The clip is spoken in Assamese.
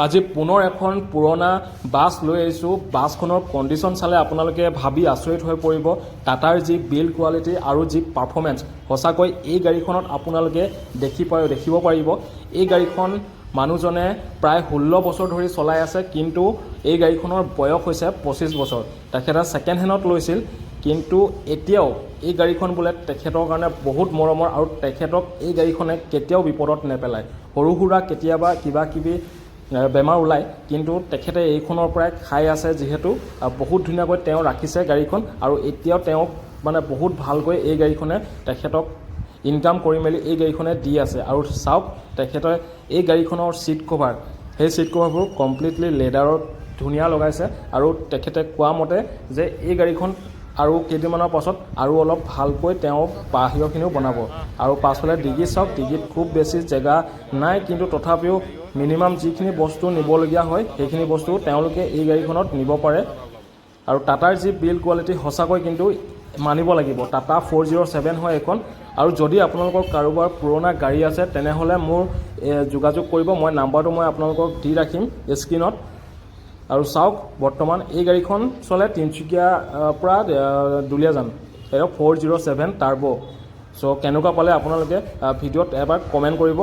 আজি পুনৰ এখন পুৰণা বাছ লৈ আহিছোঁ। বাছখনৰ কণ্ডিশ্যন চালে আপোনালোকে ভাবি আচৰিত হৈ পৰিব। টাটাৰ যি বিল্ড কোৱালিটি আৰু যি পাৰফৰ্মেঞ্চ, সঁচাকৈ এই গাড়ীখনত আপোনালোকে দেখিব পাৰিব। এই গাড়ীখন মানুহজনে প্ৰায় 16 বছৰ ধৰি চলাই আছে, কিন্তু এই গাড়ীখনৰ বয়স হৈছে 25 বছৰ। তেখেতে ছেকেণ্ড হেণ্ডত লৈছিল, কিন্তু এতিয়াও এই গাড়ীখন বোলে তেখেতৰ কাৰণে বহুত মৰমৰ আৰু তেখেতক এই গাড়ীখনে কেতিয়াও বিপদত নেপেলায়। সৰু সুৰা কেতিয়াবা কিবা কিবি বেমাৰ ওলায়, কিন্তু তেখেতে এইখনৰ পৰাই খাই আছে যিহেতু বহুত ধুনীয়াকৈ তেওঁ ৰাখিছে গাড়ীখন আৰু এতিয়াও তেওঁক মানে বহুত ভালকৈ এই গাড়ীখনে তেখেতক ইনকাম কৰি মেলি এই গাড়ীখনে দি আছে। আৰু চাওক, তেখেতে এই গাড়ীখনৰ ছিট কভাৰ, সেই ছিট কভাৰবোৰ কমপ্লিটলি লেডাৰত ধুনীয়া লগাইছে। আৰু তেখেতে কোৱা মতে যে এই গাড়ীখন আৰু কেইদিনমানৰ পাছত আৰু অলপ ভালকৈ তেওঁ বাহিৰখিনিও বনাব। আৰু পাছফালে ডিগি চাওক, ডিগিত খুব বেছি জেগা নাই, কিন্তু তথাপিও মিনিমাম যিখিনি বস্তু নিবলগীয়া হয়, সেইখিনি বস্তু তেওঁলোকে এই গাড়ীখনত নিব পাৰে। আৰু টাটাৰ যি বিল্ড কোৱালিটি, সঁচাকৈ কিন্তু মানিব লাগিব। টাটা 407 হয় এইখন। আৰু যদি আপোনালোকৰ কাৰোবাৰ পুৰণা গাড়ী আছে, তেনেহ'লে মোৰ যোগাযোগ কৰিব। মই নাম্বাৰটো মই আপোনালোকক দি ৰাখিম স্ক্ৰীণত। আৰু চাওক, বৰ্তমান এই গাড়ীখন চলে তিনিচুকীয়া পৰা দুলীয়াজান। এইটো 407 টাৰ্ব'। চ' কেনেকুৱা পালে আপোনালোকে ভিডিঅ'ত এবাৰ কমেণ্ট কৰিব।